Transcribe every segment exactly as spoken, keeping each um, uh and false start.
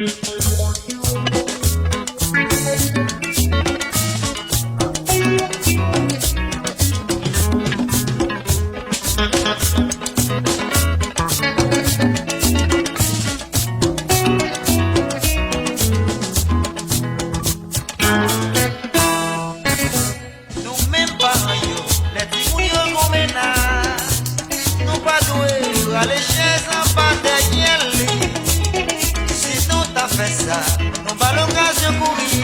Nou menm paran yo, lè timoun yo gon mennaj, nou pa dwe rale chèz anba dèyè li. Si nou ta fè sa, nou ba l okazyon kouri.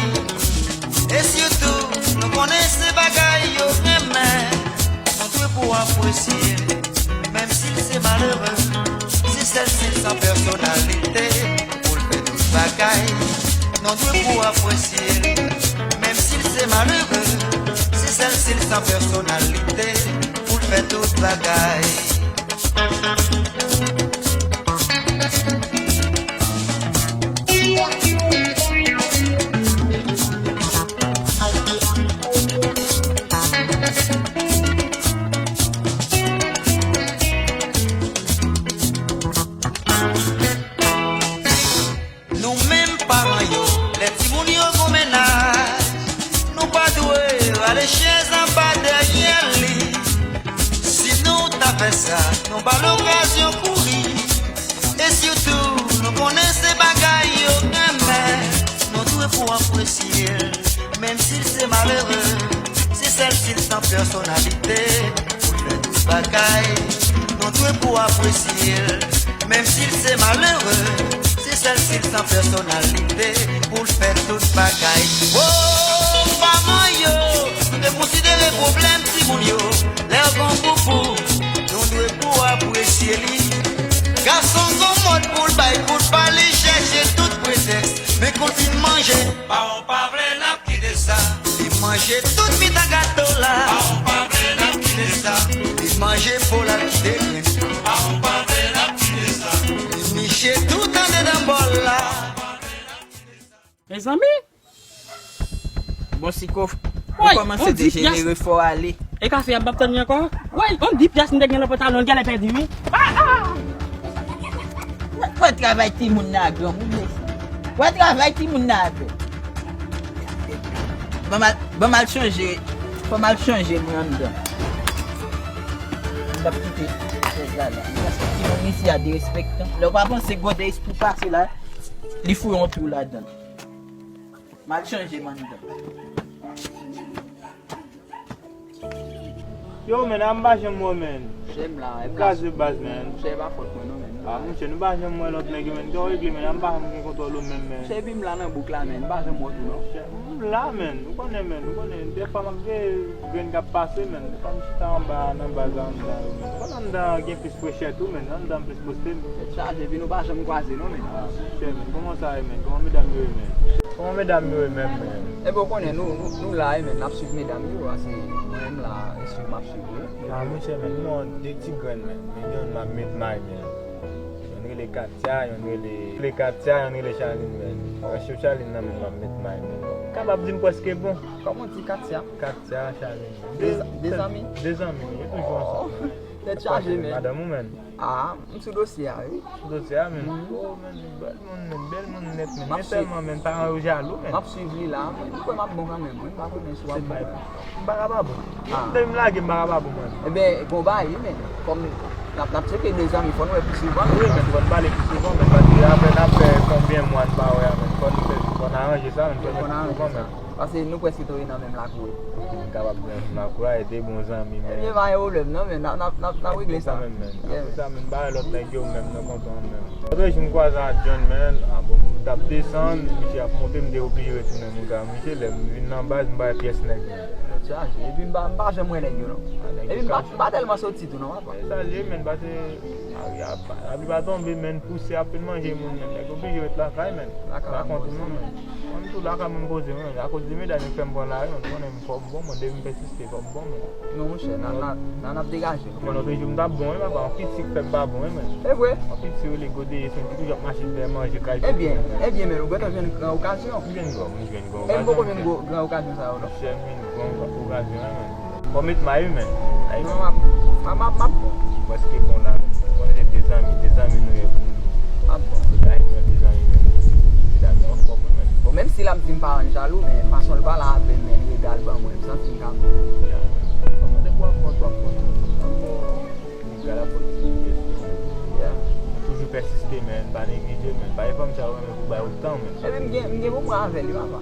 E sitou, nou konnen se bagay yo renmen, nou dwe pou apresye l, menm si l se malere, si sèl si l san pèsonalite pou l fè tout bagay. Nou dwe pou apresye l, menm si l se malere, si sèl si l san pèsonalite pou l fè tout bagay. Nou menm paran yo, lè timoun yo gon mennaj, nou pa dwe rale chèz anba dèyè li. Si nou ta fè sa, nou ba l okazyon kouri. E sitou, nou konnen se bagay yo renmen, nou dwe pou apresye l, menm si l se malere, si sèl si l san pèsonalite pou l fè tout bagay. Nou dwe pou apresye l, menm si l se malere, si sèl si l san pèsonalite pou l fè tout bagay. O, paran yo, nou dwe konsidere pwoblèm timoun yo. Lè yo gon poupou, nou dwe pou apresye li. Gason gon mòd pou l bay kout pa, li chèche tout pretèks, men kon l fin manje, paran pa vle l ap kite sa. Li manje tout mitan gato la. Paran pa vle l ap kite sa. Li manje po l ap kite grenn. Paran pa vle l ap kite sa. Li niche tout andedan bòl la. Mezanmi! Bon, Sikof, ou kòmanse dejenere fò ale. E kafe a m p ap tann li ankò? Woy, on di pyès m te gen nan pantalon, l genlè pèdi, wi. Ah, ah! Wè, wè travay timoun nan a granmoun, mesye. Wè travay timoun nan a granmoun. Ban m al, ban m al chanje, fò m al chanje mwen anndan. M p ap kite chèz la la. Paske timoun isi a derespektan. Lè w pa panse gode espri pase la, li foure yon twou ladan l. M al chanje m anndan. Yo, men, a m pa janm wè w, men. Chè m la, e m la. Kraze baz, men. Chè, e pa fòt mwen, non, men. Ah, monchè, nou pa janm wè lòt nèg yo, men. Kè w regle, men, a m pa janm gen kontwòl ou menm, men. Chè, epi m la nan bouk la, men, m pa janm wè w tou, non. Chè, m la, men. Ou konnen, men, ou konnen. Dèfwa m ap gen grenn k ap pase, men. Dèfwa m chita anba, nan baz la, anndan yo, men. Ou konnen anndan gen plis frechè tou, men. Anndan plis poste, men. Tèt chaje, epi nou pa janm kwaze, non, men. Ah, monchè, men. Kòman sa ye, men? Kòman medam yo ye, men? Kòman medam yo ye menm, men? Ebyen, ou konnen, nou, nou, nou la, wi, men, n ap swiv medam yo, paske mwen menm la, e swiv m ap swiv yo. Ah, monchè, men, nou an de ti grenn, men. Men gen youn m ap met may, men. Youn rele Katia, youn rele, rele Katia, youn rele Charline, men. Mwen swiv Charline nan, men, m ap met may, men. Ou kapab di m prèske bon. Kòman w di Katia? Katia, Charline, men. De, de zanmi? De zanmi, yo toujou ansanm, men. Tèt chaje, men. Madanm ou, men. Ah, m sou dosye a, wi. Sou dosye a, men. Mhm. Oh, men, bèl moun, men, bèl moun nèt, men. Men sèlman, men, paran yo jalou, men. M ap swiv li la, men. M kwè m ap bon kanmenm, wi. M pa konnen si w ap bon. M pa ka pa bon. Ah. Depi m lage, m pa ka pa bon, mwen. Ebyen, gon bagay, wi, men. Kòm n ap, n ap tcheke de zanmi, fò n wè pi souvan. Wi, men, fò n pale pi souvan, men, paske apre n ap fè konbyen mwa n pa wè a, men. Fò n fè, fò n aranje sa, men, fò n wè pi souvan, men. Paske nou prèske tonbe nan menm lakou, wi. Nou kapab tonbe nan menm lakou a, e de bon zanmi, men. Ebyen, pa gen pwoblèm, non, men n ap, n ap, n ap, n ap regle sa. Kanmenm, men. Yeah, men. Apre sa, men, m pa wè lòt nèg yo menm nan kontan an, men. Lòt jou, m kwaze ak John, men. Ah, bon, m t ap desann, misye ap monte, m te oblije retounen mouda misye. Lè m vin nan baz, m pa wè pyès nèg, men. Tèt chaje. Epi m pa, m pa janm wè nèg yo, non. Ah, nèg yo kache. Epi m pa, m pa tèlman soti tou, non, papa. E sa l ye, men, paske, ah, y a, laplipa tonbe, men, pouse ap fin manje moun, men. Nèg oblije ret lakay, men. Lakay la, m pa kont ou, non, men. Mwen, m tou lakay mwen, m poze, men, akoz de medam yo k fè m pran lari, men, ou konnen m fò m bon, mwen, depi m pèsiste, fò m bon, men. Non, monchè, n a, n a, n a, n ap degaje. Men lòt jou m t ap bon, wi, papa, yon piti k fè m pa bon, wi, men. E vre? Yon piti rele Godeye, se yon ki toujou ap mache dèyè manje kay. Ebyen, ebyen, men, ou gentan jwenn gran okazyon. M jwenn gran, m jwenn gran okazyon. E m poko jwenn gran okazyon sa yo, non. Monchè, m jwenn gran okazyon, wi, men. Fò m met may, wi, men. Ay. Non, m ap, m ap, m ap, m ap bon. Prèske bon la, men. Bon, se de zanmi, de zanmi nou ye pou nou. M ap bon. Ay, mwen, de zanmi, men. Respè, men, pa neglije, men. Bay fanm sa yo, men, pou bay yo tan, men. Ebyen, m gen, m gen pou m pran avè l, wi, papa.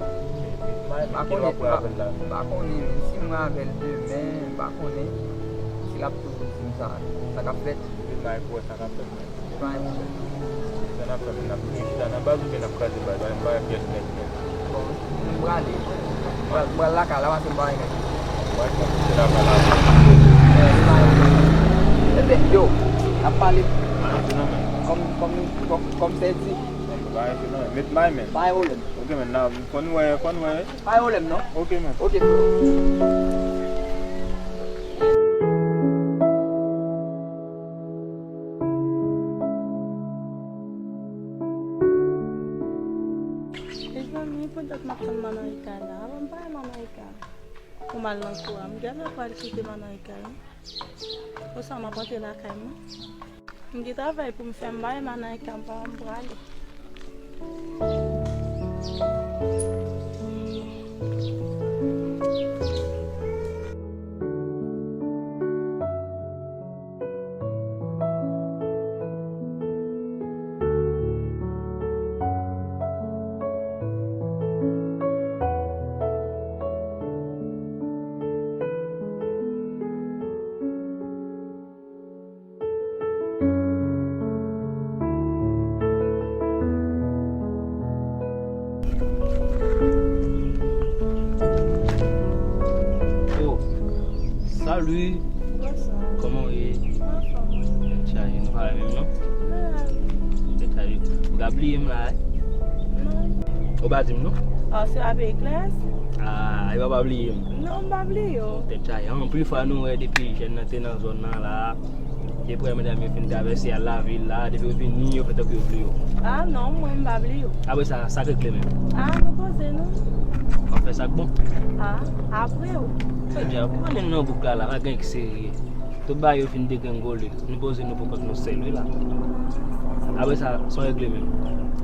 M pa konnen, m pa, m pa konnen, men, si m pran avè l demen, m pa konnen si l ap toujou di m sa, sa k ap fèt. Epi, m a wè sa k ap fèt, men. Se pa yon pwoblèm. Sa n ap fè, men, n ap touye chita nan baz oubyen n ap kraze baz la, m pa wè pyès nèg, men. Bon, m prale. M pral, m pral lakay la, paske m pa gen nèg. Ou pral fè kouche lakay la. Ebyen, yo, n ap pale. Kòm, kòm, kòm, kòm sè di. Met may, men. Pa gen pwoblèm. Ok, men, n a, fò n wè, fò n wè. Pa gen pwoblèm, non. Ok, men. Ok, frè. Mezanmi, pandan m ap tann Manayika la, avan m pa wè Manayika. Pou m al nan kou a, m genlè pral kite Manayika, wi. Konsa m ap antre lakay mwen. M gen travay pou m fè, m pa wè Manayika, m pa, m prale. Oh, salut. Bonswa. Kòman w ye? Anfòm, wi. Tèt chaje, nou pa wè menm non. Tèt chaje. Ou ka bliye m la, eh? Non. Ou pa di m non? Ah, se avèk Iglesias? Ah, e pa, pa bliye m. Non, m pa bliye w. Tèt chaje. Anpil fwa nou wè depi jèn nan te nan zòn nan la. Depi medam yo fin travèse al lavil la, depi yo vini, yo fè tankou yo bliye w. Ah non, mwen m pa bliye w. Apre sa, sa k regle menm? Ah, nou poze nou. W ap fè sa k bon? Ah, apre w. Sa di a, pou konnen nou nan bouk la, la, pa gen ki serye. Tout bagay yo fin degrengole. Nou poze nou pou kont nou sèl, wi la. Apre sa, sa w regle menm?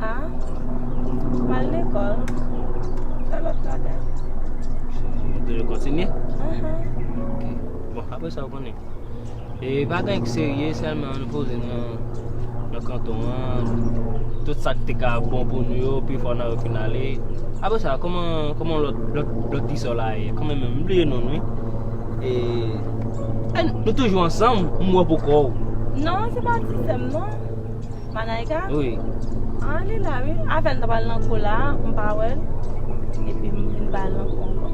Ah, m al lekòl. Fè lòt bagay. Ou te kontinye? Ahan. Ok. Bon, apre sa, w konnen. E pa gen anyen ki serye, sèlman nou poze nan, nan kanton an. Tout sa ki te ka bon pou nou yo, pifò nan yo fin ale. Apre sa, kòman, kòman lòt, lòt, lòt ti sè w la ye? Kòman menm, m bliye non l, wi. E, e, nou toujou ansanm, m wè poko w. Non, se pa ti sè m, non. Manayika? Wi. Ah, li la, wi. Avè l, n t ap al nan kou la, m pa wè l. Epi m vin pa al nan kou ankò.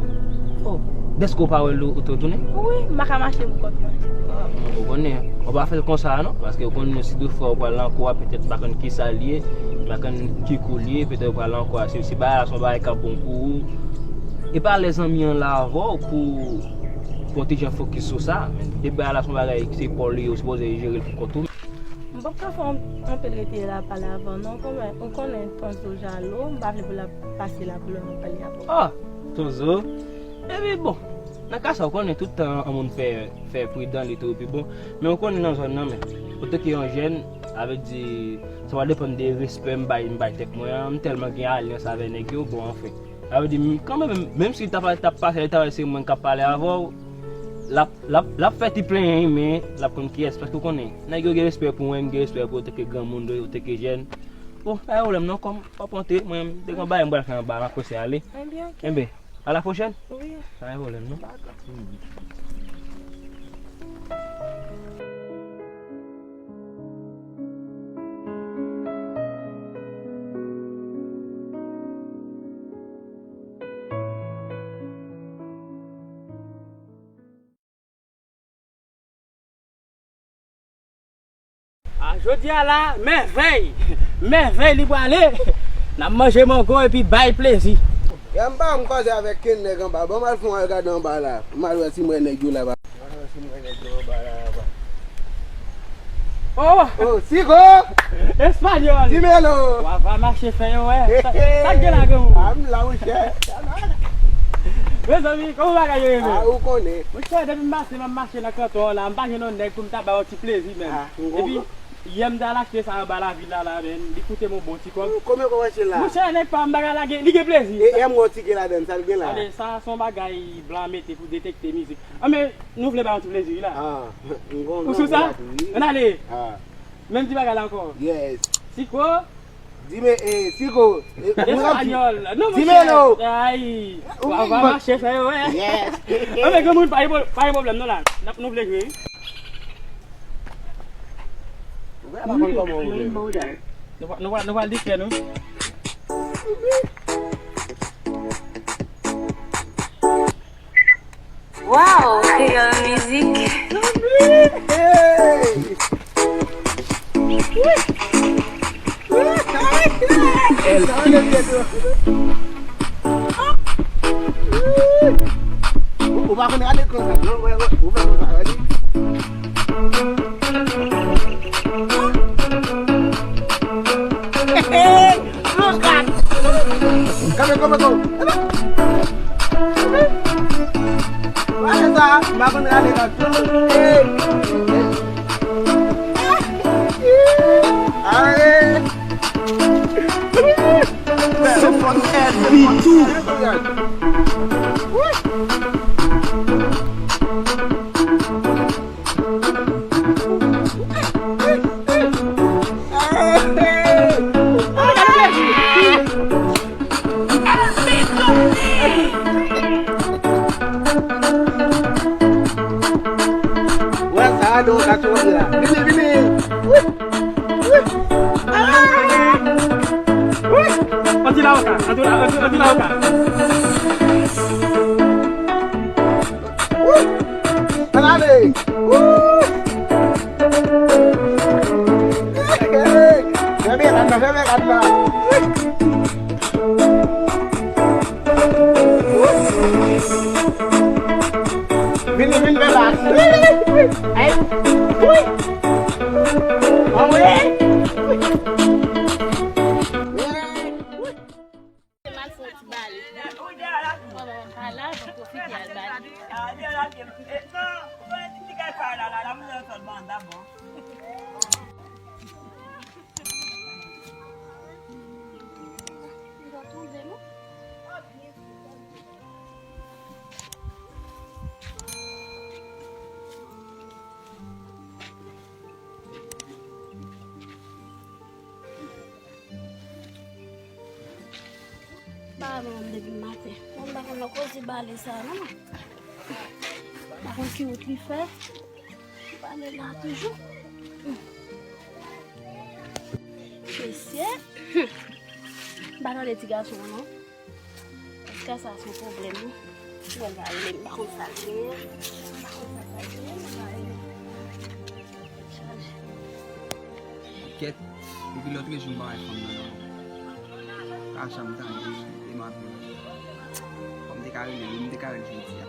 Oh, dèske w pa wè l, ou te retounen? Wi, m pa ka mache pou kont mwen. Ah, bon, ou konnen, ou pa fè l konsa, non? Paske ou konnen si toutfwa ou pral nan kou a, petèt m pa konn ki sa l ye, m pa konn ki kou l ye, petèt ou pral nan kou a, se, se bagay la, se yon bagay k ap bon pou ou. E pa lè zanmi an la avè w pou, pou w ti jan fokis sou sa. Men depi bagay la, se yon bagay, se pa w li ye, ou sipoze jere l pou kont ou. M p ap ka fè yon, yon pil rete la pale avè w non, kòman, ou konnen Tonzo jalou, m pa vle pou l ap pase la pou l ap pale avè w. Ah, Tonzo? Epi bon, nan ka sa, ou konnen tout tan yon moun fè, fè pridan, li toujou pi bon. Men ou konnen nan zòn nan, men, otanke yon jèn, sa vle di, sa va depann de respè m bay, m bay tèt mwen an, m tèlman gen alyans avè nèg yo, bon, anfen. Sa vle di, m, kanmenm, menm si l t ap, t ap pase, l t ap se mwen k ap pale avè w, l ap, l ap, l ap fè ti plenyen, men l ap konn kiyès, paske w konnen, nèg yo gen respè pou mwen, m gen respè pou yo, otanke granmoun, otanke jèn. Bon, pa gen pwoblèm non, kòm w ap antre, mwen, m te gen yon bagay m pral fè anba, m ap prese ale. Ebyen, ok. Enben, a la pwochèn. Wi. Pa gen pwoblèm non. Dakò. A, jodi a la, mèvèy! Mèvèy li prale! N ap manje mango epi bay plezi. Ya, m pa janm kwaze avèk kenn nèg anba. Ban m al fè yon al gade anba la. M al wè si m wè nèg yo la. Oh! Oh, Sigo! Espanyòl! Dimelo! W ap mache fè yo wè. Sa, sa k gen la, granmoun? Ah, m la, monchè. Mezanmi, kòman bagay yo ye menm? Ah, ou konnen. Monchè, depi m pase, m ap mache nan kanton an la, m pa jwenn yon nèg pou m ta ba yon ti plezi menm. Ah, m konprann. Epi, yè m t al achte sa anba lavil la, la, menm. Li koute m yon bon ti kòb. Konbyen kòb w achte l la? Monchè, nèg pa m, bagay la gen, li gen plezi. E, e m wè yon tike ladan l, sa l gen la? Tande, sa se yon bagay blan mete pou detekte mizik. Ah, men, nou vle ba yon ti plezi, wi, la. Ah, m konn. Ou sou sa? Ann ale. Ah. Menm ti bagay la ankò. Yes. Siko. Dime, eh, Siko. Eh, Espanyòl. Non, monchè. Dime non. Ay. Ou va mache fè yo, wè. Yes. Anben, granmoun, pa gen pwoblèm non la. N ap, nou vle jwe, wi. Ou wè, pa konn kòman ou vle. Nou va, nou va, nou va l distrè nou. Wow, Kreyòl Mizik. Ou pa konn rale ekran sa, non? Ou fè konsa, gade. Kanpe, kanpe, kanpe. Gade sa, m pa konn rale nan tou. Hey. Hey. Se fòk L B two. Wè sa a, do, ka tou la. Vini, vini. Wi. Wi. Ah. Wi. Anti la oka, anti la, anti, anti la oka. Woo! Ann ale! Woo! Fèmen rad la, fèmen rad la! Vini, vin fè la! Ay! Wi! Anmwe! Se mal fè yon ti bale. Kòm mwen pa la, mwen pwofite al bale. Li pa tonbe, non? Ba mwen depi maten. Mwen pa konn nan koze bale sa non. Pa konn ki wout li fè. Bale la toujou. Mesye. M pa tande ti gason an non. Paske sa se yon pwoblèm wi. Mwen va rele m pa konn sa l genyen. M pa konn sa l genyen, mwen va rele. Chaje. Kèt, depi lòtrejou m pa wè fanm nan non. Pa janm tande li, e m ap di fò m te ka rele li, m te ka rele jodi a.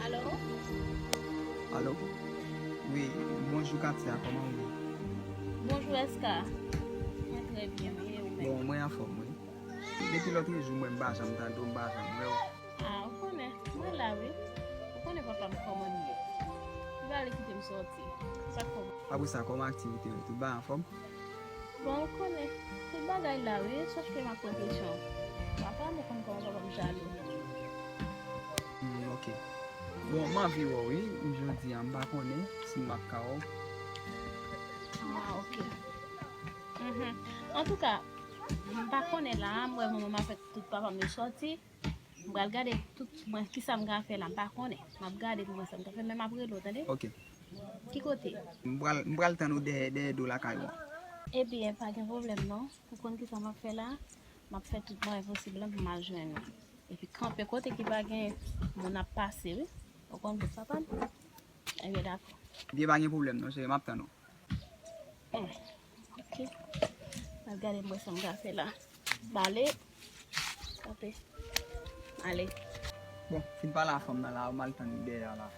Alo? Alo? Wi, bonjou Katia, kòman w ye? Bonjou Eska. Mwen trè byen, wi, e ou menm? Bon, mwen anfòm, wi. Depi lòtrejou, mwen, m pa janm tande w, m pa janm wè w. A, ou konnen, mwen la, wi. Ou konnen papa m kòman l ye. Li pa vle kite m sòti. Sa k fè w? Apre sa, kòman aktivite yo? Tout bagay anfòm? Bon, ou konnen, tout bagay la, wi, sòf ke m ap pran presyon. Papa m, ou konn kòman papa m jalou. Hmm, ok. Bon, m anvi wè w, wi, jodi a, m pa konnen si m ap ka wè w. A, ok. Mhm. Antouka, m pa konnen la, m wè manman m avèk tout papa m yo sòti. M pral gade tout mwen, kisa m ka fè la, m pa konnen. M ap gade pou m wè sa m ka fè, men m ap rele w, tande? Ok. Ki kote? M pral, m pral tann ou dèyè, dèyè do lakay ou an. Ebyen, pa gen pwoblèm non. Ou konn kisa m ap fè la? M ap fè tout mwayen posib lan pou m al jwenn ou. Epi kanpe kote ki pa gen moun ap pase, wi. Ou konn bout papa m? Ebyen, dakò. Ebyen, pa gen pwoblèm non, cheri, m ap tann ou. Hmm. Ok. Al gade m wè sa m ka fè la. Bale. Kanpe. Ale. Bon, fin pale a fanm nan la, m al tann li dèyè a la.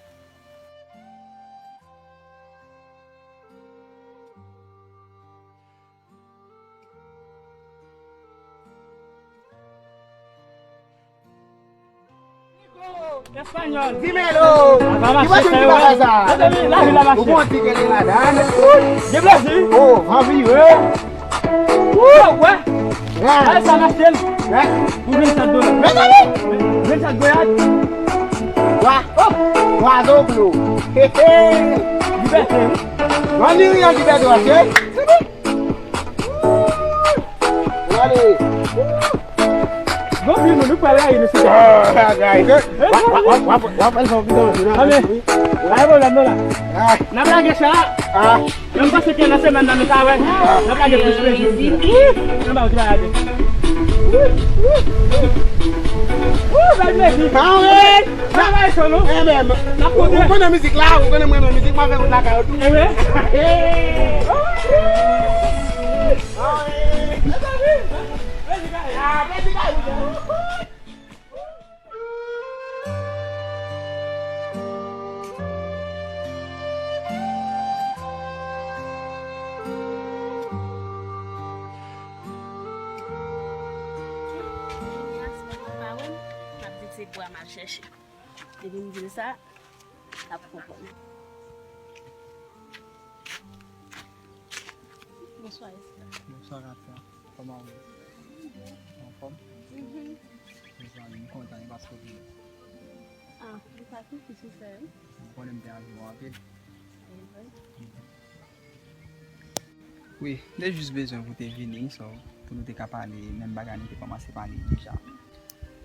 Espanyòl. Dímelo! Ki bagay sa? Ou konn ti ke li ladan? Gen plezi. Oh, van vire. Wou, wè. Ay, sa m achte l. Pou vennsèt dola. Mezanmi! Vennsèt goyad. Wa, oh, wa zoklo. He, he. Libète, wi. Wan li ri an libète, wa, che. Gon pil moun, nou pral rayi nou, se sa. W ap fè l fè yon videyo sou la. Anben, pa gen pwoblèm non la. N ap lage sa. Mwen panse ke nan semèn nan nou ta wè. N ap lage plis plezi. Anba ou travay ade. Wou, bèl plezi. Travay son non. N ap kontre. Ou konnen mizik la, ou konnen mwen renmen mizik, m ap fè kout lakay ou tou. Ebyen. Depi m di l sa, l ap konprann. Bonswa, Esther. Bonswa, Rafa. Kòman w ye? Anfòm? Mhm. Mezanmi, m kontan wi paske w vini. Ah, m pa konn ki sou fè, wi. M konnen m te anvi w anpil. Wi, m te jis bezwen pou te vini, so, pou nou te ka pale menm bagay nou te kòmanse pale deja.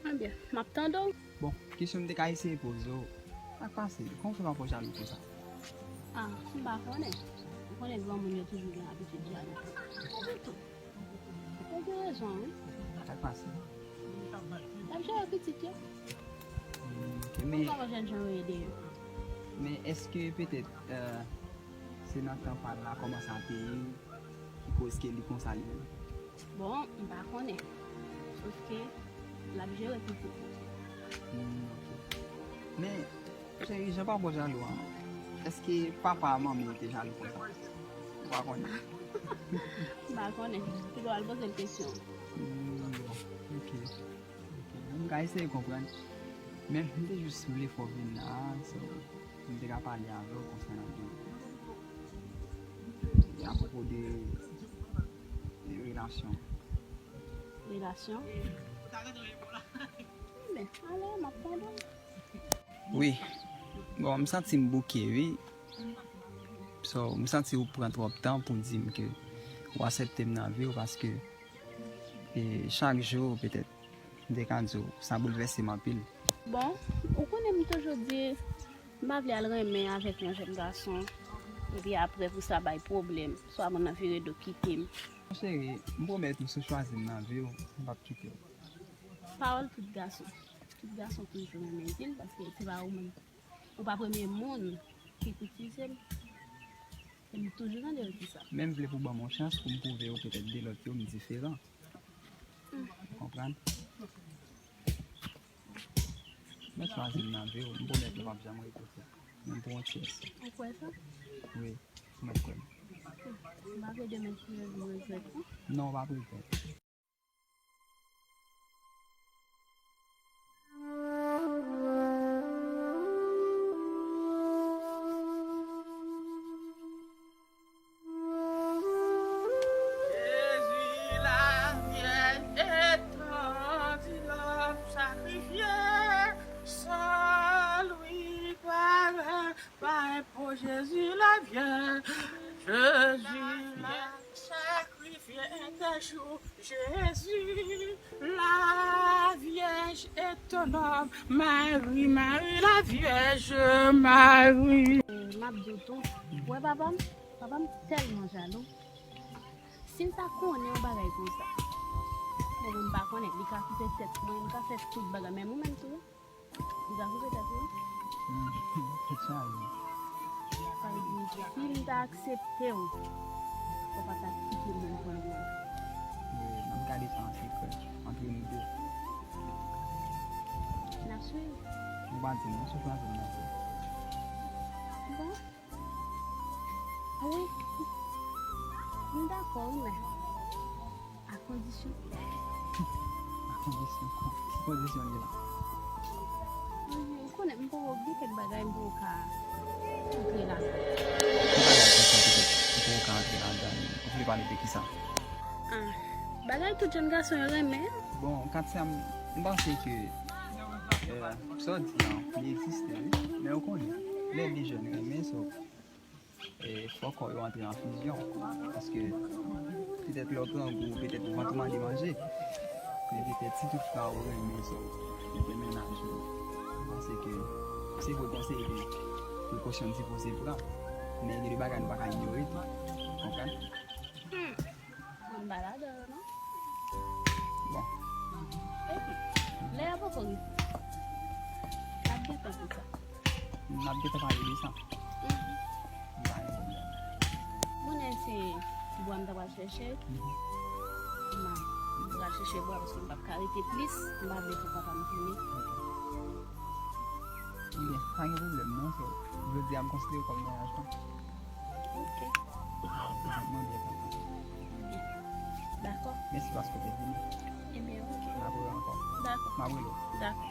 Ebyen, m ap tande w. Bon, kesyon m te ka eseye poze w, sa k pase? Kòman w fè pa pran jalou konsa? Ah, m pa konnen. Ou konnen granmoun yo toujou gen abitid jalou. Ou gen rezon, wi. Sa k pase? L ap jere pitit yo. Hmm, ok, men kòman jèn jan yo ede yo? Men èske petèt, euh, se nan tan pa l la kòmanse ap peye l ki koz ke li konsa li menm? Bon, m pa konnen. Sof ke l ap jere pitit li. Hmm, ok. Men, cheri, jan papa w jalou an, èske papa a manmi w te jalou konsa? Ou pa konnen? M pa konnen. Pito w al poze l kesyon. Hmm, bon, ok. Ok. M ka eseye konprann. Men m te jis vle fè w vin la, so, m te ka pale avè w konsènan de, de apwopo de, de relasyon. Relasyon? Men, ale, m ap tande w. Wi. Bon, m santi m bouke, wi. So, m santi ou pran twòp tan pou di m ke ou aksepte m nan vi w paske, e, chak jou, petèt, m te ka di w, sa boulvèse m anpil. Bon, ou konnen m toujou di, m pa vle al renmen avèk yon jèn gason, epi apre pou sa bay pwoblèm, swa moun nan vire do kite m. Cheri, m pwomèt ou si w chwazi m nan vi w, m p ap kite w. Pawòl tout gason. Tout gason toujou renmen di l, paske se pa ou menm, ou pa premye moun ki kritike l. E m toujou tande yo di sa. Men m vle pou ban m yon chans pou m pwouve yo petèt de lòt yo m diferan. Hmm. Ou konprann? Men chwazi m nan vi w, m pwomèt ou p ap janm regrete. Menm pou yon tyès. Ou kwè sa? Wi, ou mèt kwè m. M pa vle demen si yo di m regrèt, non. Non, w p ap regrèt. Jezi, lavyèj etan di lòm sakrifye san lwi parèt. Parèt pou Jezi lavyèj, Jezi la sakrifye entèjou, Jezi lavyèj etonòm, Mari, Mari lavyèj, Mari. M ap di w tou, wè papa m, papa m tèlman jalou. Si m ta konnen yon bagay konsa, bon, m pa konnen, li ka koupe tèt mwen, li ka fè tout bagay, men mwen menm tou, li ka koupe tèt mwen. Hmm, tèt chaje. Sa vle di, si m ta aksepte w, ou pa ta kite m menm konnen. Wi, n ap gade sa an sekrè, antre nou de. N ap swiv. Ou pa di m non, si w chwazi m nan vi w. Bon. Wi. M dakò, wi, men a kondisyon. A kondisyon? Ki kondisyon li la? Mhm. Konnen m poko gen kèk bagay m poko ka antre ladan. Ki bagay konsa ki ou poko ka antre ladan? Ou vle pale de kisa? Ah, bagay tout jèn gason yo renmen an. Bon, Katia, m, m panse ke, eh, sa w di an, li egziste, wi. Men ou konnen, lè de jèn renmen, so, eh, fò kò yo antre an fizyon. Paske, petèt lè w grangou, petèt vant ou mande manje. Men petèt si tout fwa ou renmen, so, ou gen mennaj ou, m panse ke se vre, bon, se de prekosyon n sipoze pran. Men gen de bagay nou pa ka inyore tou. Konprann? Hmm. Mwen m pa ladan yo, non. Bon. Epi, lè a poko rive. N ap gentan fè sa. N ap gentan pale de sa. Mhm. M pa gen pwoblèm. Kounye a se bwa m ta pral chèche. Mhm. M a, m pral chèche bwa paske m p ap ka rete plis. M pa vle fè papa m tounen. Ok. Ebyen, pa gen pwoblèm non, so, jodi a m konsidere w kòm mennaj mwen. Ok. Dakò. Mèsi paske w te vini. Ebyen, ok. N ap rele ankò. Dakò. M ap rele w. Dakò.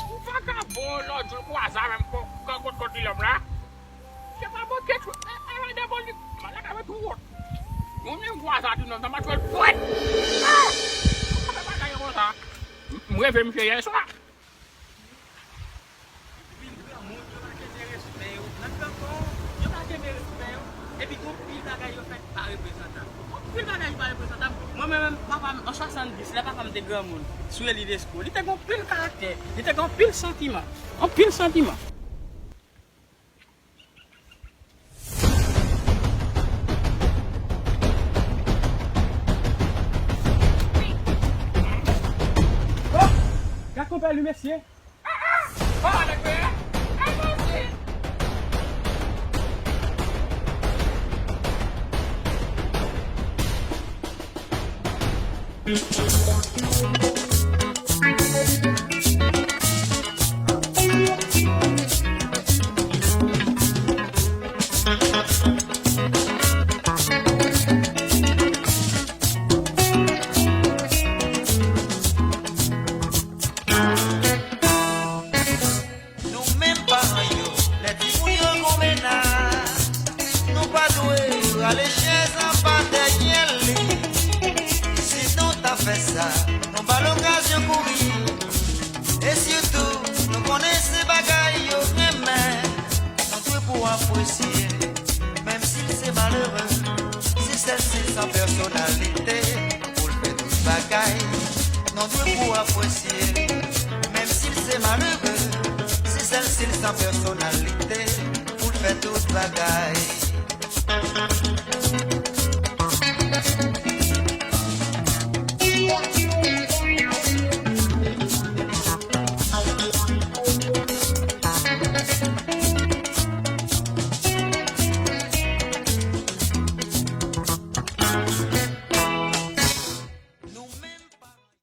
Yon vagabon, lòt jou, l kwaze avè m, kon, kon, kot, kot li lòm la. Se pa manke tchwèt, e, e, e, devan li, malak avè tou wòt. Yon nèg kwaze a tou nòm, sa m a tchwèt, tchwèt! Ah! Sa fè bagay yo konsa. M, m reve misye yè swa. Vin granmoun, yo pa kenbe respè yo. Nan kantò, yo pa kenbe respè yo. Epi gon pil bagay yo fè ki pa reprezantab. Gon pil bagay ki pa reprezantab. Mwen menm, papa m, an swasanndis, lè papa m te granmoun, sou Eli Lesco, li te gon pil karaktè, li te gon pil santiman. Anpil santiman. Oh! Gad konpè li, mesye! Nou menm paran yo, lè timoun yo gon mennaj, nou pa dwe rale chèz anba dèyè li. Si nou ta fè sa, nou ba l okazyon kouri. E sitou, nou konnen se bagay yo renmen. Nou dwe pou apresye, menm si l se malere, si sèl si l san pèsonalite pou l fè tout bagay. Nou dwe pou apresye, menm si l se malere, si sèl si l san pèsonalite pou l fè tout bagay.